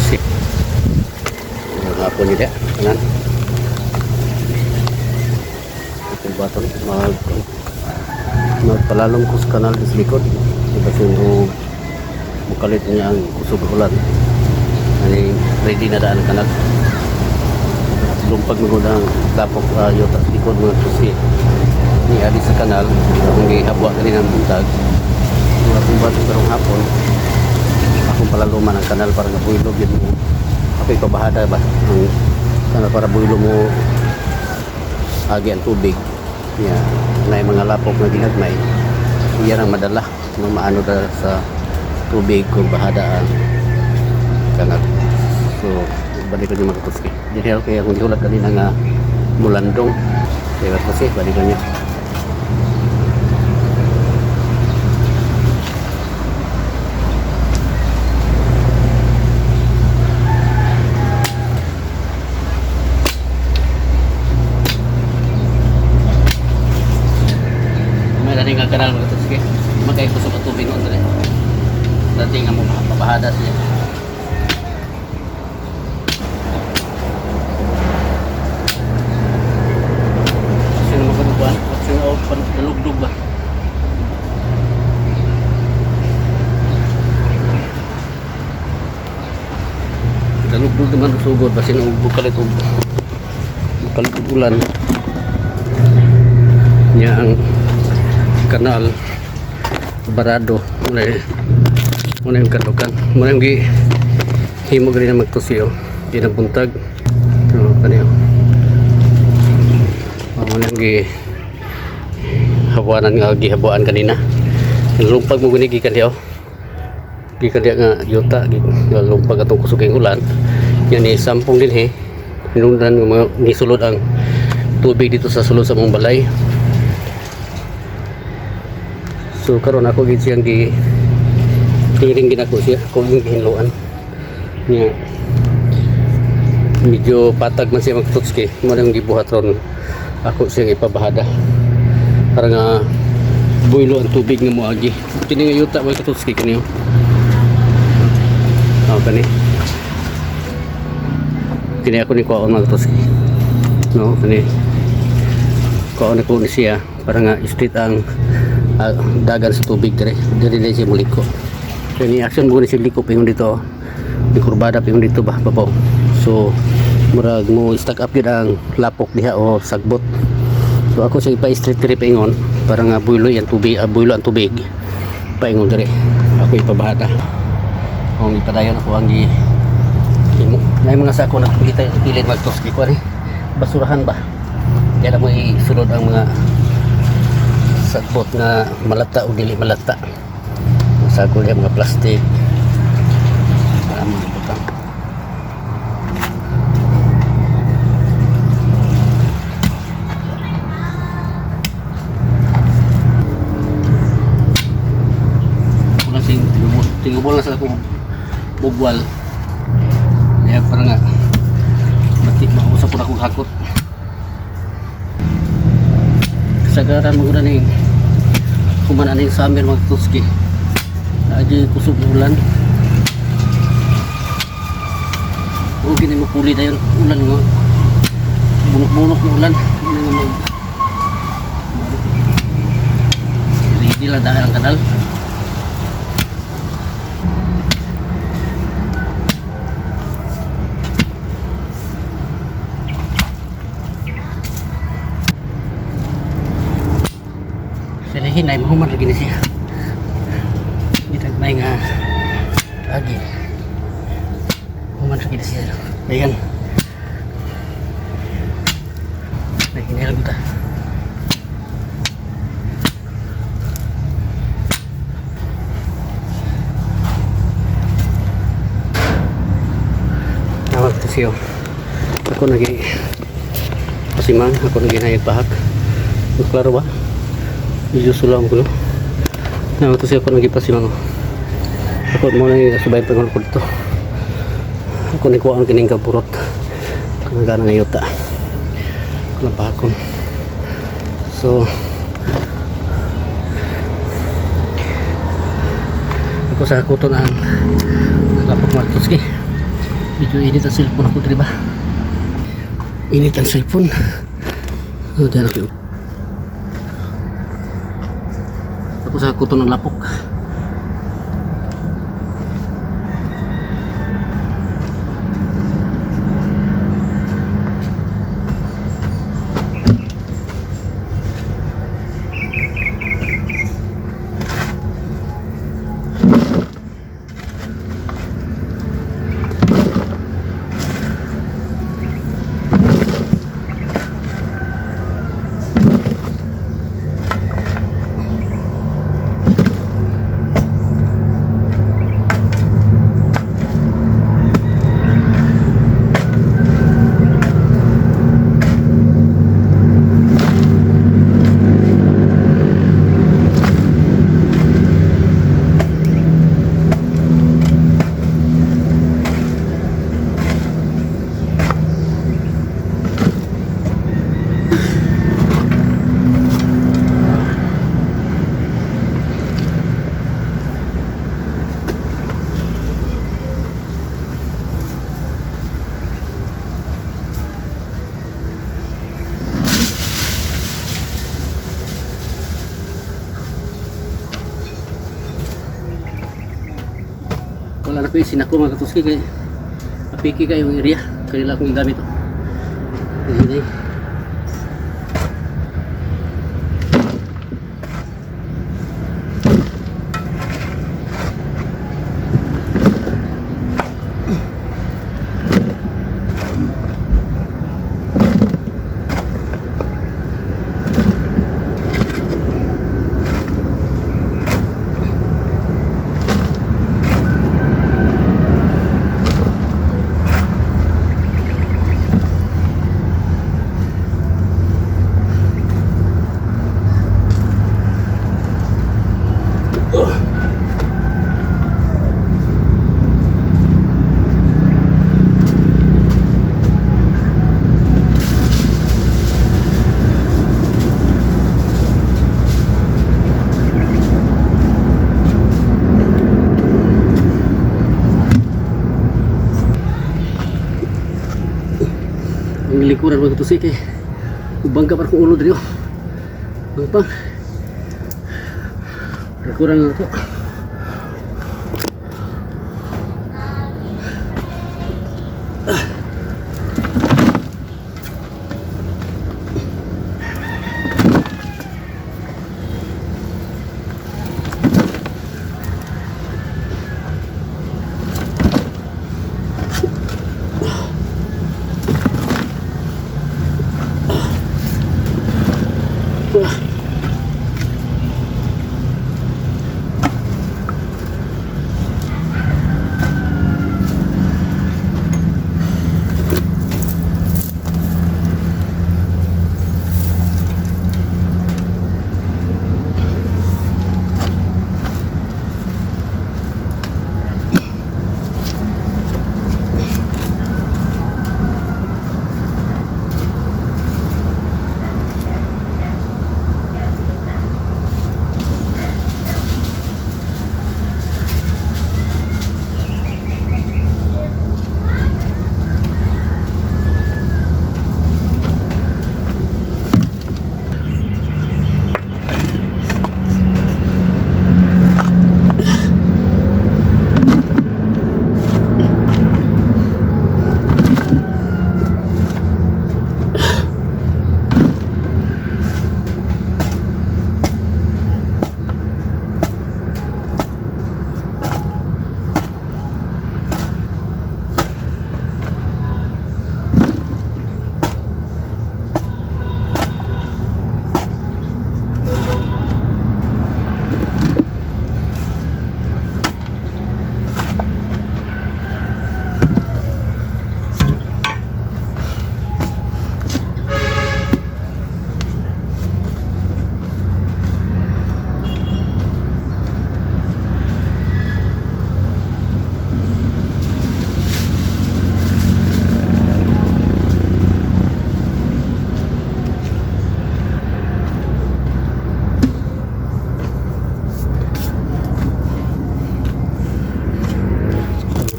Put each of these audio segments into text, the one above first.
Si hapon niya kanan. Itong baton magpalalom ko sa kanal sa likod. Di ba og mukalit niya ang kusog ulan. Ani ready na daan ang kanal. Lumpag mo ang lapok yuta sa likod, mga tusi. Ni adi sa kanal, akong gihabwa kanina ng buntag. Mga akong bato karong hapon, akong palaluman ang kanal para nga buylog yun mo. Ako ipabahada ba ang kanal para buylo mo agi ang tubig. Ya, na mga lapok na ginagmay. Iyan ang madala no maano da sa tubig kung bahada ang kanal. So, balik ko niyo, mga katuski. Dili kaya kung gihulat kanina nga mulandong. Kaya kasi balik ko niyo. May dali nga kanal, mga katuski. Magkay kusog ang tubig noon dali. Dati nga mo mabahada siya. Sino magkabubuan? Sino o nalugdog ba? Nalugdog naman ang sugod ba sino bukalit og ulan. Niya ang kanal barado muna muna yung kalukan muna yung gi himo gani na magtusiyo di na buntag no kaniyo. Oh, muna yung gi habuanan nga gihabuan kanina. Lumpag mo gani gikan diha, oh. Gikan diha nga yuta nga lumpag atong kusog kay ulan yan ni sampung dinhi hinungdan nga mga nisulod ang tubig dito sa sulod sa mong balay. So karon ako gid siyang gi clearing gid ako siya kung yung gihinloan niya. Medyo patag man siya magtutski mo nang gibuhat ron ako siyang ipabahada para nga buylo ang tubig nga moagi kini nga yuta, mga katutski, kaniyo. Oh, kani kini ako ni kuwaon, mga katutski, no? Kani kuwaon ako ni siya para nga straight ang dagan sa tubig dire dire dire siya muliko. Kani action mo ni siya liko pingon dito, ni kurbada pingon dito ba babaw. So murag mo stack up yun ang lapok diha o sagbot. So ako siya ipa-straight dire paingon para nga buylo ang tubig, buylo ang tubig paingon dire. Ako ipabahada kung ipadayon ako ang gi himo na yung mga sako na kita kilid magtoski ko ani basurahan ba kaya na mo isulod ang mga sagbot nga malata o dili malata. Mga sako diha, mga plastic para mga butang. Wala sing tingubol, tingubol na sa akong bugwal. Kaya para nga mati mausap ko na akong hakot. Kasagaran mo na ning human ani summer, mga tuski. Naadyo kusog ng ulan. O gini mo puli dayon ulan nga. Bunok-bunok ng ulan. Ano nga mag ready lang dahil ang kanal. Sila hinay mahuman lagi ni siya. Gitagmay nga agi. Human lagi ni siya. Ayan. Nahinay lang ta. Nawag to siyo. Ako nagi pasimang, ako nagi nayag pahak. Klaro ba? Medyo sulam ko no. Nawag to siyo, ako nagi pasimang. Ako mo na yung subay pangulo ko dito. Ako ni kuha ang kining kaburot. Kung gana nga yuta. Ako na pahakon. So, ako sa kuto na ang lapok martuski. Medyo init ang cellphone ako, di ba? Init ang cellphone. Oh, diyan ako. Ako sa kuto ng lapok. Wala na ko yung sinako, mga katuski, kay apiki kayo yung area. Kanila akong gamit. Oh. Hinay. Ang likuran, mga katuski, kay ubang ka para kung ulo diri, oh. Bang pang. Likuran na to. Ah.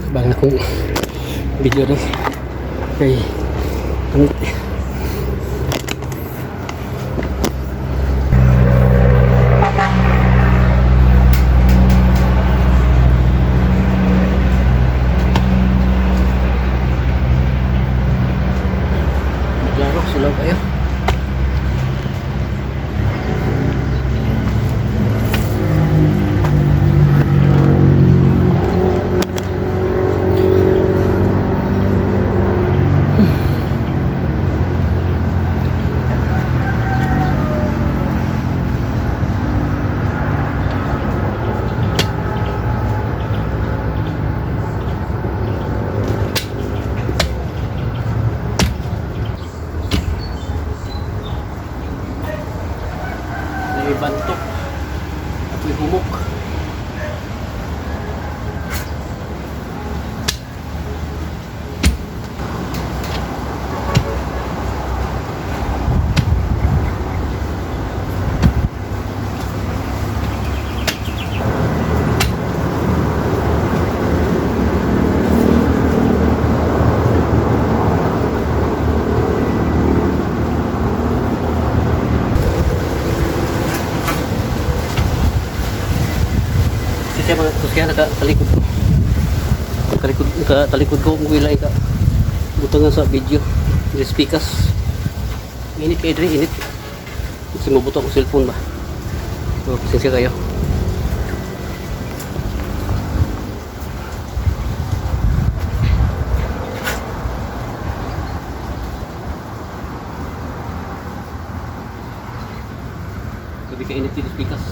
Bang na kung Video rin. Kay amit. Maglaro sila kayo. May bantok. Ako'y humok. Kasi mga kaya nakatalikod ko. Nakalikod, nakatalikod ko kung ilay ka. Butangan sa video. Di speakers. Init kay Dre, init. Kasi mabuto akong cellphone ba. So, pasensya kayo. Gabi ka init dito speakers.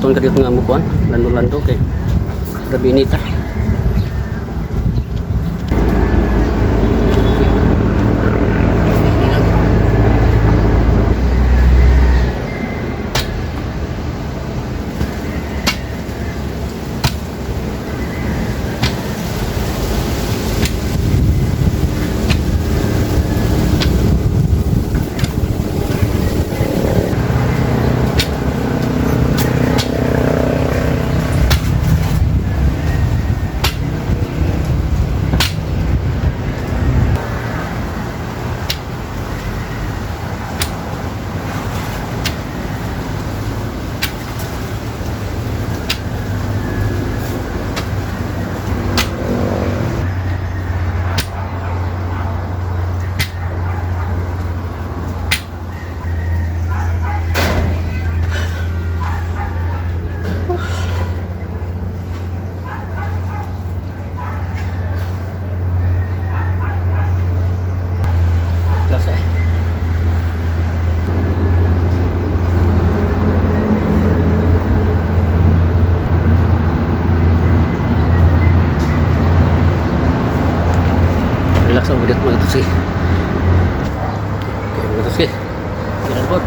Buhaton ka dito nga mo kuan, lando-lando kay grabe init ah. Klase. Relax ang ulit, mga toski. Okay, mga toski. Yan po.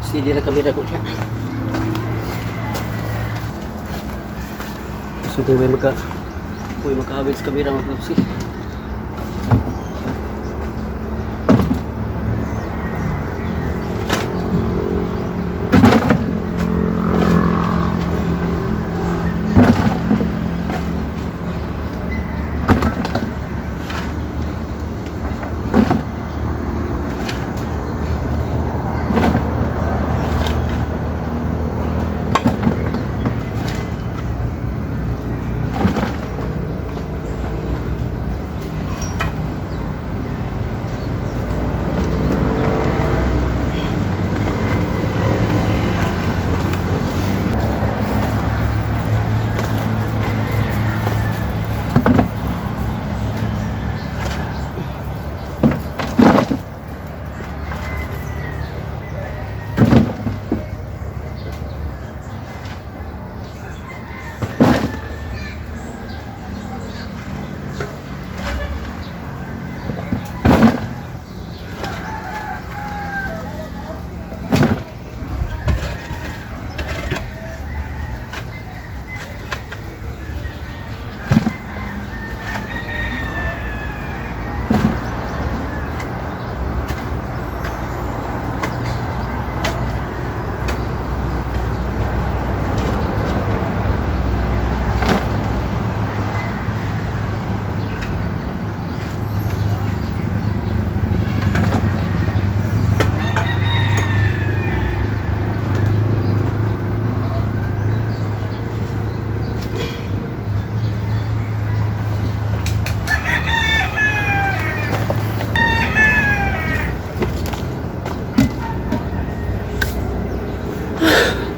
Steady na kamera ko siya. So, kung may magkaawit sa kamera, mga toski.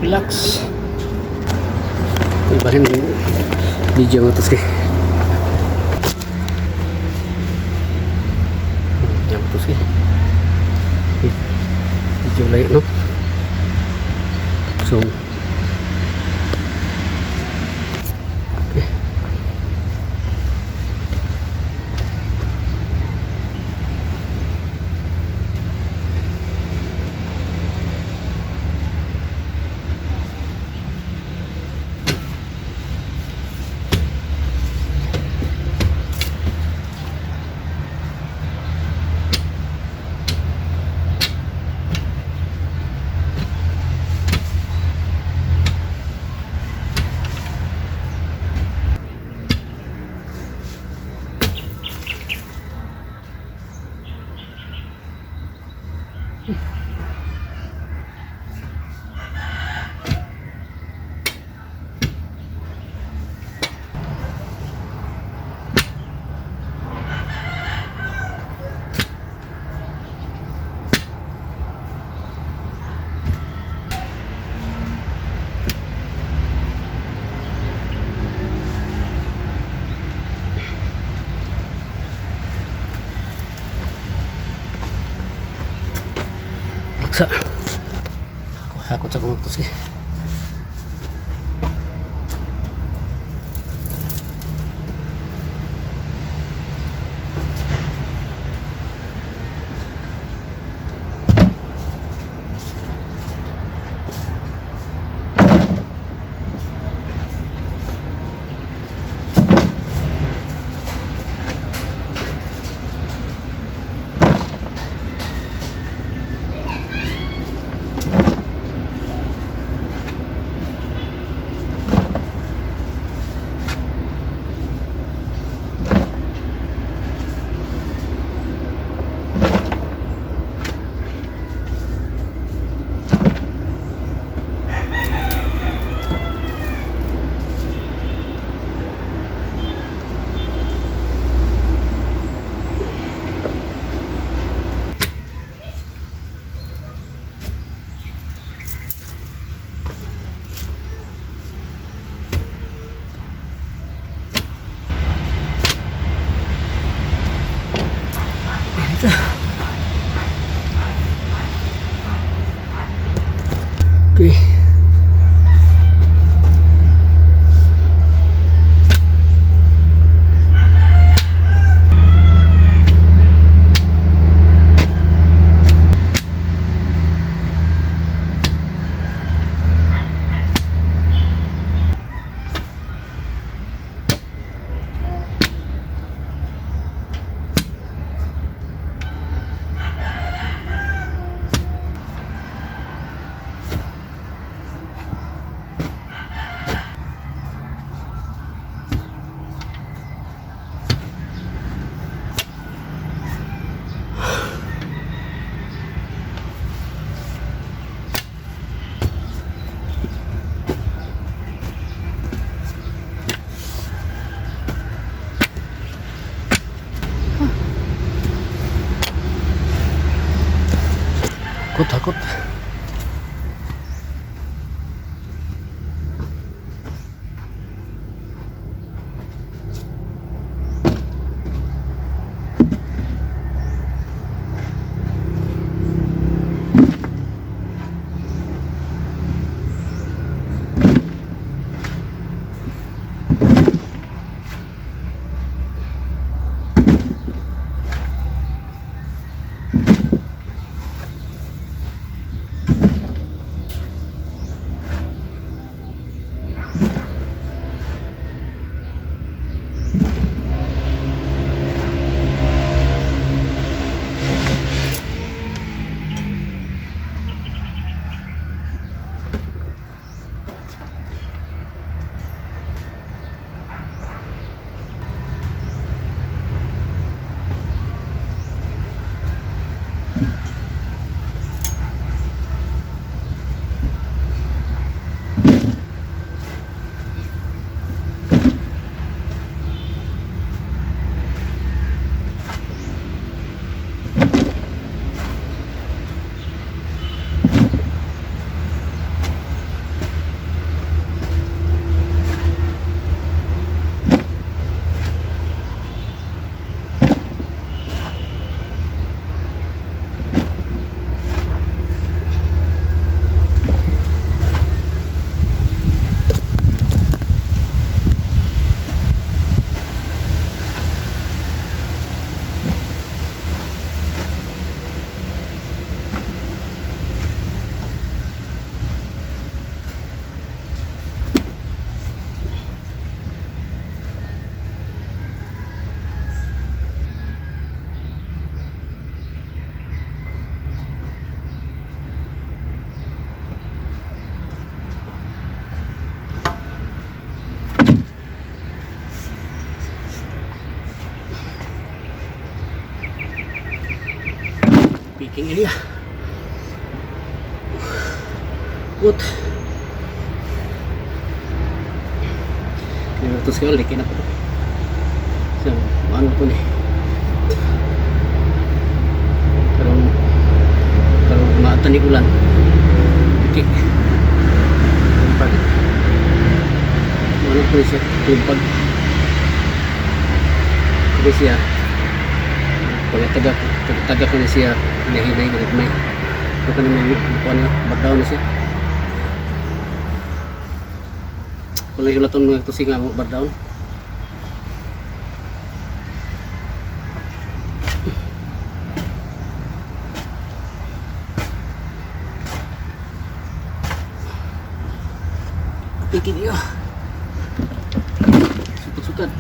Relax. Ibahin video, mga toski. Yan, mga toski. Video layo, no? So, okay. Paksa. Hakot sa mga toski. Okay. Hakot, hakot. Picking area. Good. Kaya ito siguro, liki na po. So, ano po ni? Karong maatan ni ulan. Liki. Pag ano po siya? Tumpag. Kaya siya. Pagkataga, taga ko na siya, hinahinay, gagmay. Ito ka naman kuha niya, bardaw na siya. Kung lang itong mga tusi nga mo bardaw. Pikit niyo. Sukad-sukad.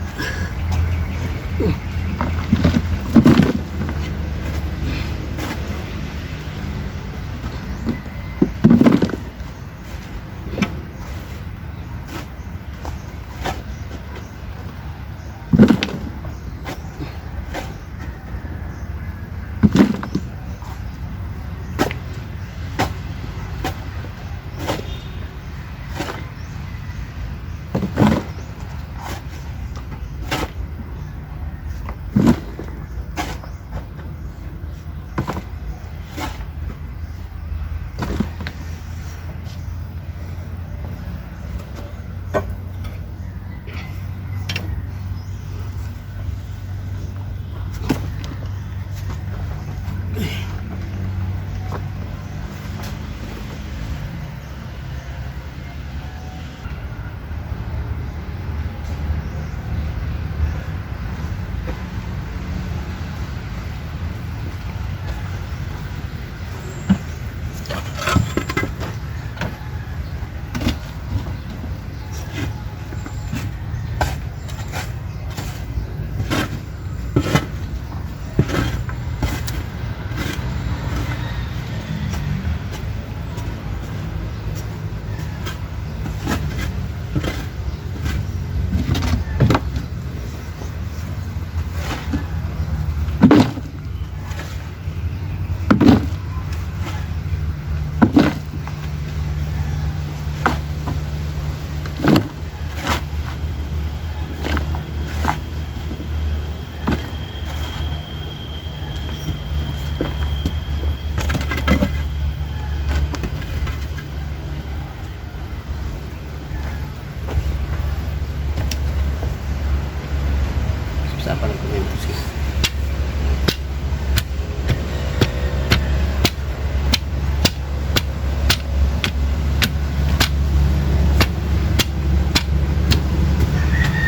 Usapan lang kami mga tusi.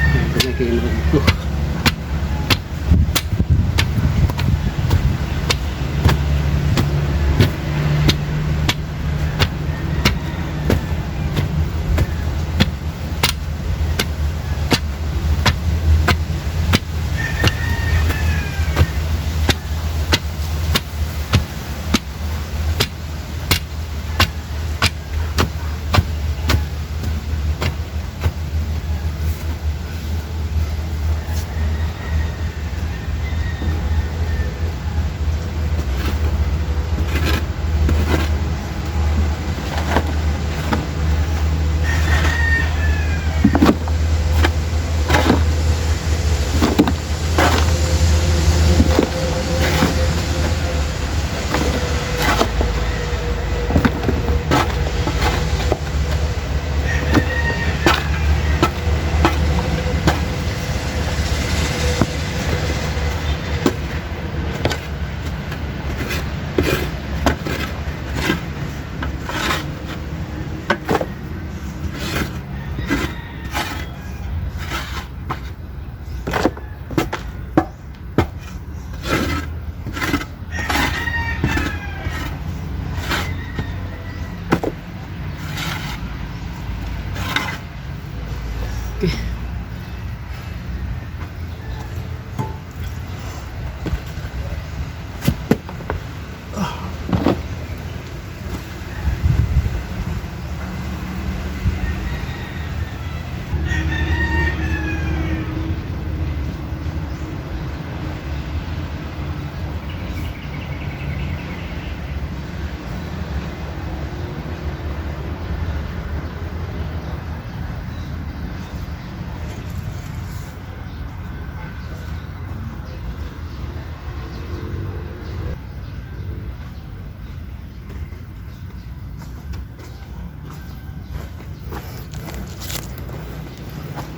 Ayan, ito na kayo mga ito. Okay.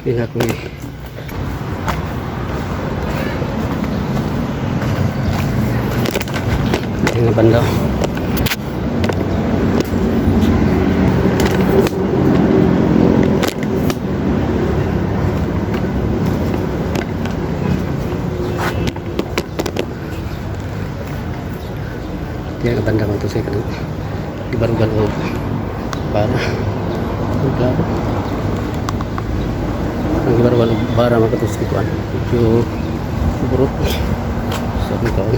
Kaya ako eh. Ayan na banda. Banda man to sa kanang gibarugan og bara. Ang klaro. Ang gibarugan og bara, mga katoski, kuan. Medyo burot. Sa akong kaon.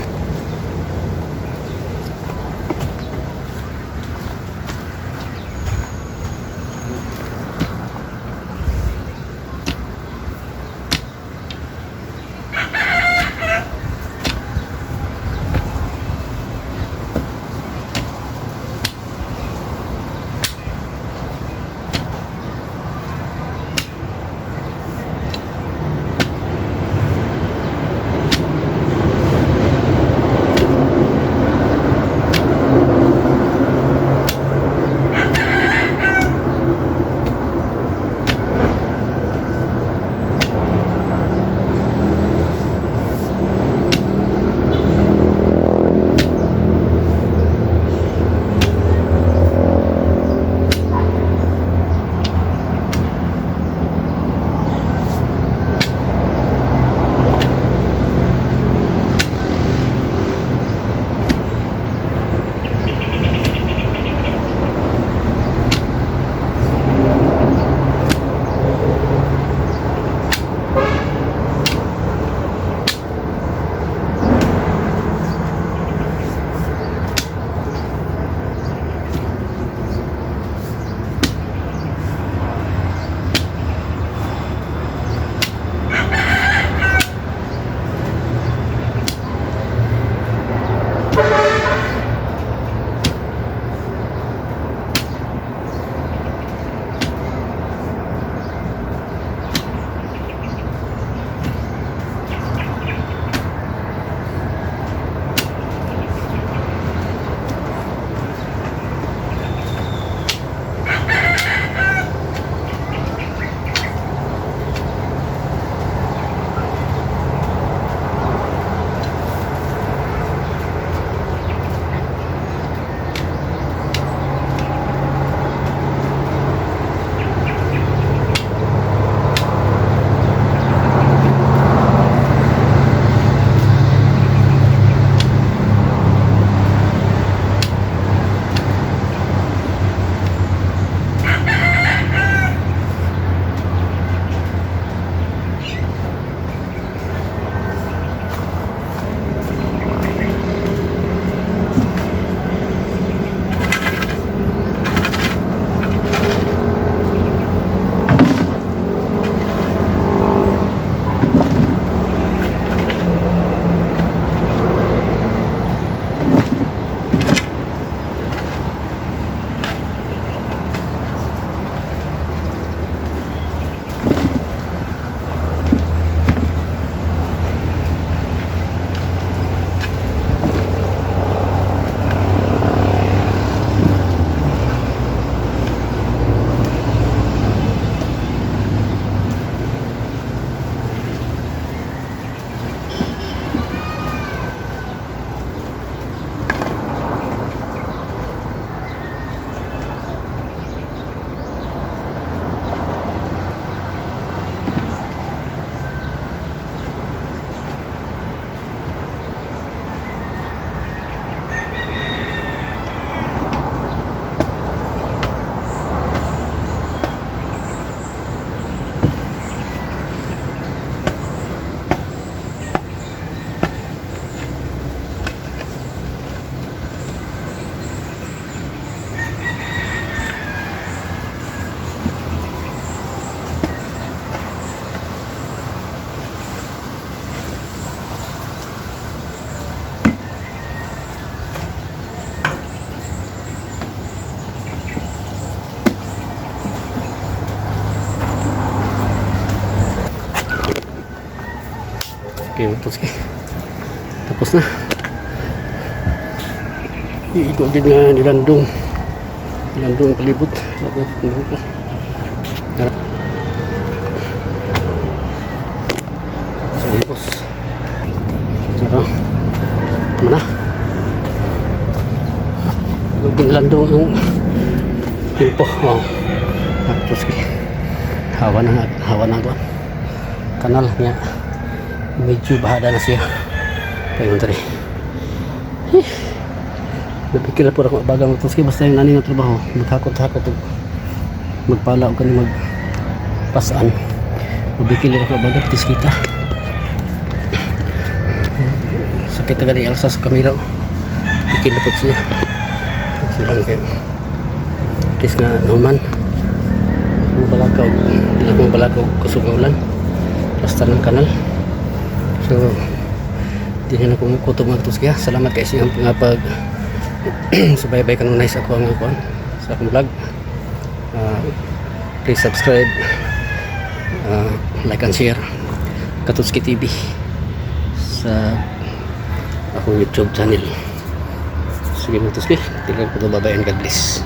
Okay, mga katoski. Tapos na. Igo din nga nilandong. Nilandong ang palibot. Ako, ko. Tara. So, boss. Tara. Tama na. Nilandong ang timpo. Oh. Tapos, hawa na ako. Kanal niya. Medyo bahada na siya. Paingon diri. Napikil po ako bagang mga katuski, basta yung nani nga trabaho, maghakot-hakot og magpala og kani mag pasaan. Mabikil ako baga patis kita. Sakit na gani alsa sa kamera. Bikil na po siya. Silang kayo. Tis nga naman. Mabalakaw, di ako mabalakaw kusog nga ulan. Basta ng kanal. So, di na ako kutob, mga katuski, ha. Salamat kay siyang nga pag subaybay kanunay sa ako ang kuan sa akong vlog. Please subscribe, like and share Katuski TV sa akong YouTube channel. Sige, mga katuski, tingnan ko to. Bye and God bless.